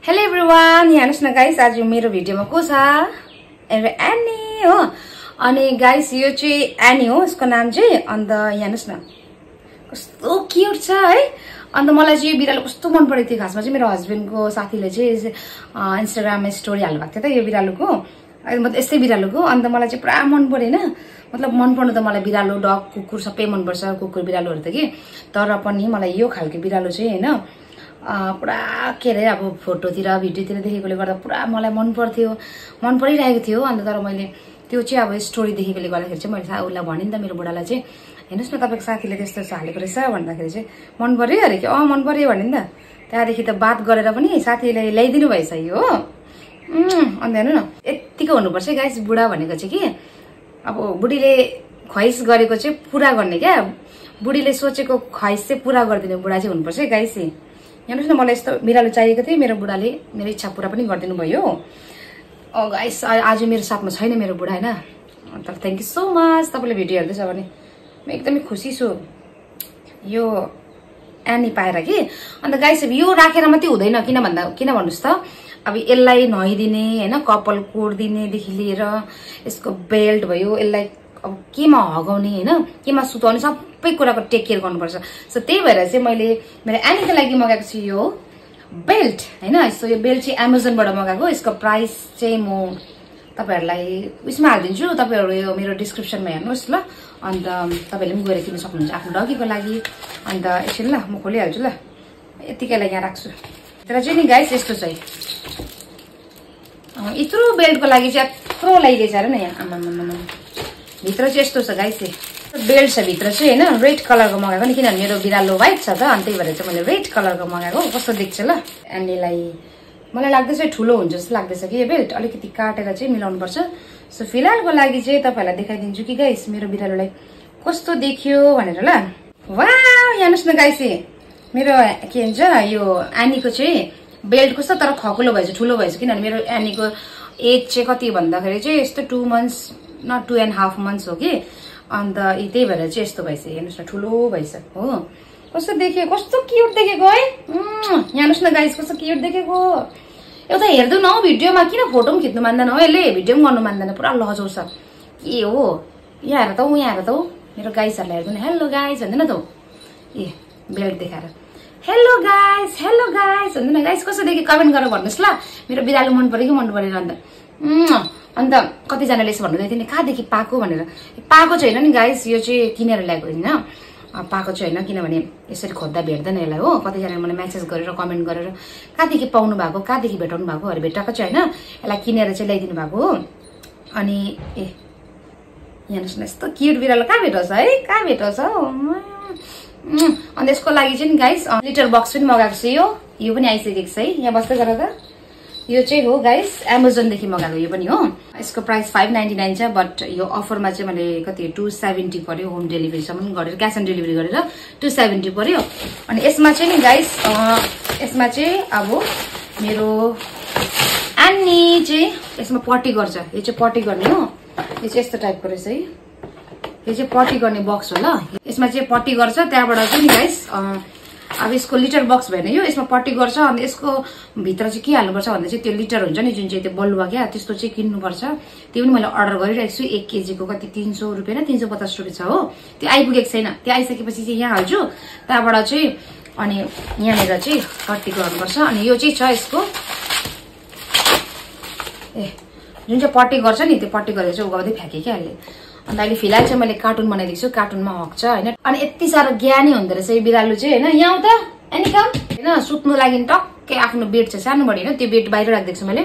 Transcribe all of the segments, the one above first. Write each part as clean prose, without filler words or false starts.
Hello everyone, यहाँ हेर्नुस् न गाइस, आज मेरो भिडियोमा को छ? एनी हो। अनि गाइस यो चाहिँ एनी हो, यसको नाम चाहिँ। अन्त यहाँ हेर्नुस् न कस्तो क्यूट छ है। अन्त मलाई चाहिँ यो बिरालो कस्तो मन परेको थियो। खासमा चाहिँ मेरो हस्बेन्डको साथीले चाहिँ इन्स्टाग्राममा स्टोरी हाल्नु भएको थियो त यो बिरालोको, मतलब यस्तै बिरालोको। अन्त मलाई चाहिँ पुरा मन परेन। मतलब मन पर्नु त मलाई बिरालो, डग, कुकुर सबै मनपर्छ, कुकुर बिरालोहरू त कि। तर पनि मलाई यो खालको बिरालो चाहिँ होइन पुरा के अरे अब फोटोतिर भिडियोतिर देखेकोले गर्दा पुरा मलाई मन परिरहेको थियो। अन्त तर मैले त्यो चाहिँ अब स्टोरी देखेकोले गर्दाखेरि चाहिँ मैले उसलाई भने नि त, मेरो बुढालाई चाहिँ, हेर्नुहोस् न तपाईँको साथीले त्यस्तो हालेको रहेछ भन्दाखेरि चाहिँ मन पर्यो अरे कि मन पर्यो भने नि त। त्यहाँदेखि त बात गरेर पनि साथीले ल्याइदिनु भएछ यो हो। अन्त हेर्नु न यत्तिकै हुनुपर्छ गाइस बुढा भनेको चाहिँ कि अब बुढीले ख्वाइस गरेको चाहिँ पुरा गर्ने क्या, बुढीले सोचेको ख्वाइस चाहिँ पुरा गरिदिने बुढा चाहिँ हुनुपर्छ है गाइस। हेर्नुहोस् न मलाई यस्तो बिरालो चाहिएको थियो, मेरो बुढाले मेरो इच्छा पुरा पनि गरिदिनु भयो। गाइस आज मेरो साथमा छैन मेरो बुढा होइन। तर थ्याङ्क यू सो मच, तपाईँले भिडियो हेर्दैछ भने म एकदमै खुसी छु यो एनी पाएर कि। अन्त गाइस यो राखेर मात्रै हुँदैन, किन भन्नुहोस् त, अब यसलाई नुहाइदिने होइन, कपाल कोर्दिनेदेखि लिएर यसको बेल्ट भयो, यसलाई अब केमा हगाउने होइन, केमा सुताउने सबै कुराको टेक केयर गर्नुपर्छ। सो त्यही भएर चाहिँ मैले मेरो एनीको लागि मगाएको छु यो बेल्ट होइन। सो यो बेल्ट चाहिँ एमाजोनबाट मगाएको। यसको प्राइस चाहिँ म तपाईँहरूलाई उयसमा हालिदिन्छु, तपाईँहरू यो मेरो डिस्क्रिप्सनमा हेर्नुहोस् ल। अन्त तपाईँहरूले पनि गएर किन्न सक्नुहुन्छ आफ्नो डगीको लागि। अन्त एकछिन ल म खोलिहाल्छु ल, यतिकैलाई यहाँ राख्छु। तर चाहिँ नि गाइस यस्तो छ यत्रो बेल्टको लागि चाहिँ यत्रो लगाइदिएछ अरे न यहाँ। आमामा भित्र चाहिँ यस्तो छ गाइस, बेल्ट छ भित्र चाहिँ होइन, रेड कलरको मगाएको नि, किनभने मेरो बिरालो व्हाइट छ त। अनि त्यही भएर चाहिँ मैले रेड कलरको मगाएको। कस्तो देख्छ ल एनीलाई, मलाई लाग्दैछ ठुलो हुन्छ जस्तो लाग्दैछ कि यो बेल्ट, अलिकति काटेर चाहिँ मिलाउनु पर्छ। सो फिलहालको लागि चाहिँ तपाईँहरूलाई देखाइदिन्छु कि गाइस मेरो बिरालोलाई कस्तो देखियो भनेर ल। वाह हेर्नुहोस् न गाइस, मेरो के भन्छ यो एनीको चाहिँ बेल्ट कस्तो तर खकुलो भएछ, ठुलो भएछ। किनभने मेरो एनीको एज चाहिँ कति भन्दाखेरि चाहिँ यस्तो 2 months न 2.5 months हो कि। अन्त त्यही भएर चाहिँ यस्तो भएछ, हेर्नुहोस् न ठुलो भएछ हो। कस्तो देख्यो, कस्तो क्युट देखेको है। हेर्नुहोस् न गाइस कस्तो क्युट देखेको। एउटा हेर्दैन हौ भिडियोमा, किन फोटो पनि खिच्नु मान्दैन हो यसले, भिडियो पनि गर्नु मान्दैन, पुरा लजाउँछ के हो। यहाँ हेर त हौ, यहाँ हेर त हौ, मेरो गाइसहरूलाई हेर्दैन हेलो गाइस भन्दैन त हौ, ए बेल्ट देखाएर हेलो गाइस भन्दैन। गाइस कस्तो देख्यो कमेन्ट गरेर भन्नुहोस् ल, मेरो बिरालो मन पऱ्यो कि मन परेन। अन्त कतिजनाले यसो भन्नुहुँदै थियो नि कहाँदेखि पाएको भनेर। पाएको चाहिँ होइन नि गाइस, यो चाहिँ किनेर ल्याएको होइन, पाएको चाहिँ होइन। किनभने यसरी खोज्दा भेट्दैन यसलाई हो। कतिजनाले मलाई म्यासेज गरेर कमेन्ट गरेर कहाँदेखि पाउनु भएको, कहाँदेखि भेटाउनु भएको, अरू भेटाएको चाहिँ होइन, यसलाई किनेर चाहिँ ल्याइदिनु भएको हो। अनि हेर्नुहोस् न यस्तो क्युट बिरालो कहाँ भेटाउँछ है, कहाँ भेटाउँछ हौ। अन्त यसको लागि चाहिँ नि गाइस लिटर बक्स पनि मगाएको छु। यो पनि आइसकेको छ है, यहाँ बस्दै गर त। यो चाहिँ हो गाइस एमाजोनदेखि मगाएको यो पनि हो। यसको प्राइस 599 छ, बट यो अफरमा चाहिँ मैले कति 270 पर्यो, होम डेलिभरीसम्म गरेर, क्यास अन डेलिभरी गरेर 270 पर्यो। अनि यसमा चाहिँ नि गाइस यसमा चाहिँ अब मेरो एनी चाहिँ यसमा पट्टी गर्छ। यो चाहिँ पट्टी गर्ने हो, यो चाहिँ यस्तो टाइपको रहेछ है। यो चाहिँ पट्टी गर्ने बक्स हो ल, यसमा चाहिँ पट्टी गर्छ। त्यहाँबाट चाहिँ नि गाइस अब यसको लिटर बक्स भएन यो, यसमा पट्टी गर्छ। अनि यसको भित्र चाहिँ के हाल्नुपर्छ भन्दा चाहिँ त्यो लिटर हुन्छ नि जुन चाहिँ त्यो बलुवा क्या, त्यस्तो चाहिँ किन्नुपर्छ। त्यो पनि मैले अर्डर गरिरहेको छु। 1 kg को कति 300 रुपियाँ न 350 रुपियाँ छ हो। त्यो आइपुगेको छैन, त्यो आइसकेपछि चाहिँ यहाँ हाल्छु। त्यहाँबाट चाहिँ अनि यहाँनिर चाहिँ पट्टी गर्नुपर्छ। अनि यो चाहिँ छ यसको जुन चाहिँ पट्टी गर्छ नि, त्यो पट्टी गरेर चाहिँ उगाउँदै फ्याँके क्या अहिले। अन्त अहिले फिलहाल चाहिँ मैले कार्टुन बनाइदिएको छु, कार्टुनमा हक्छ होइन। अनि यति साह्रो ज्ञानी हुँदो रहेछ यो बिरालो चाहिँ होइन। यहाँ त एनी कम होइन, सुत्नु लागि टक्कै आफ्नो बेड छ सानो बढी होइन, त्यो बेड बाहिर राखिदिएको छु मैले।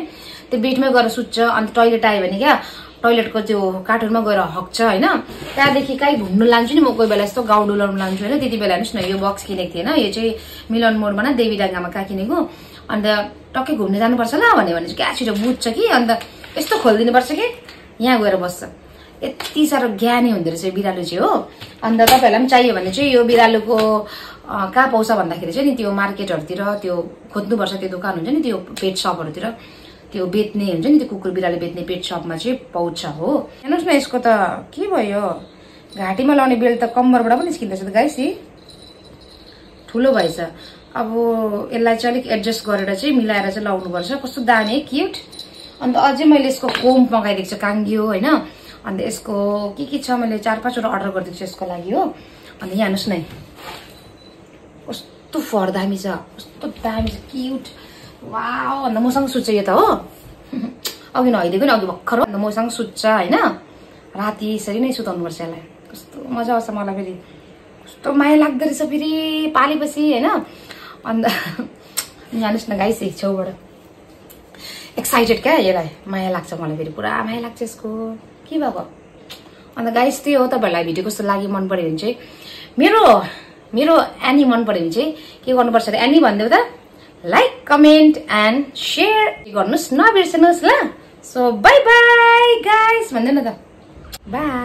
त्यो बेडमै गएर सुत्छ। अन्त टोइलेट आयो भने क्या टोइलेटको त्यो कार्टुनमा गएर हक्छ होइन। त्यहाँदेखि कहीँ घुम्नु लान्छु नि म, कोही बेला यस्तो गाउँ डुलाउनु लान्छु होइन। त्यति बेला हेर्नुहोस् न यो बक्स किनेको थिएन, यो चाहिँ मिलन मोडमा न देवीडाङ्गामा कहाँ किनेको। अन्त टक्कै घुम्नु जानुपर्छ ल भन्यो भने चाहिँ क्या छिटो बुझ्छ कि। अन्त यस्तो खोलिदिनुपर्छ कि यहाँ गएर बस्छ। यति साह्रो ज्ञानी हुँदो रहेछ बिरालो चाहिँ हो। अन्त तपाईँहरूलाई पनि चाहियो भने चाहिँ यो बिरालोको कहाँ पाउँछ भन्दाखेरि चाहिँ नि त्यो मार्केटहरूतिर त्यो खोज्नुपर्छ, त्यो दोकान हुन्छ नि त्यो पेट सपहरूतिर, त्यो बेच्ने हुन्छ नि त्यो कुकुर बिरालो बेच्ने पेट सपमा चाहिँ पाउँछ हो। हेर्नुहोस् न यसको त के भयो, घाँटीमा लाउने बेल्ट त कम्मरबाट पनि निस्किँदैछ त गाइस, ठुलो भएछ। अब यसलाई चाहिँ अलिक एडजस्ट गरेर चाहिँ मिलाएर चाहिँ लाउनुपर्छ। कस्तो दामी क्युट। अन्त अझै मैले यसको कोम मगाइदिएको छु काङ्गियो होइन। अन्त यसको के छ मैले 4-5 वटा अर्डर गरिदिएको छु यसको लागि हो। अन्त यहाँ हेर्नुहोस् न कस्तो फर दामी छ, कस्तो दामी छ क्युट। वाउ। अन्त मसँग सुत्छ यो त हो। अघि नआइदिएको नि अघि भर्खर हो। अन्त मसँग सुत्छ होइन। राति यसरी नै सुताउनुपर्छ यसलाई। कस्तो मजा आउँछ मलाई फेरि, कस्तो माया लाग्दो रहेछ फेरि पालेपछि होइन। अन्त यहाँ हेर्नुहोस् न गाइस छेउबाट एक्साइटेड क्या यसलाई माया लाग्छ मलाई फेरि पुरा माया लाग्छ यसको के भएको। अन्त गाइस त्यही हो। तपाईँहरूलाई भिडियो कस्तो लाग्यो मन पर्यो भने चाहिँ मेरो एनी मन पर्यो भने चाहिँ के गर्नुपर्छ अरे एनी भनिदेऊ त लाइक कमेन्ट एन्ड सेयर गर्नुहोस् नबिर्सनुहोस् ल। सो बाई बाई गाइस भन्दैन त बाई।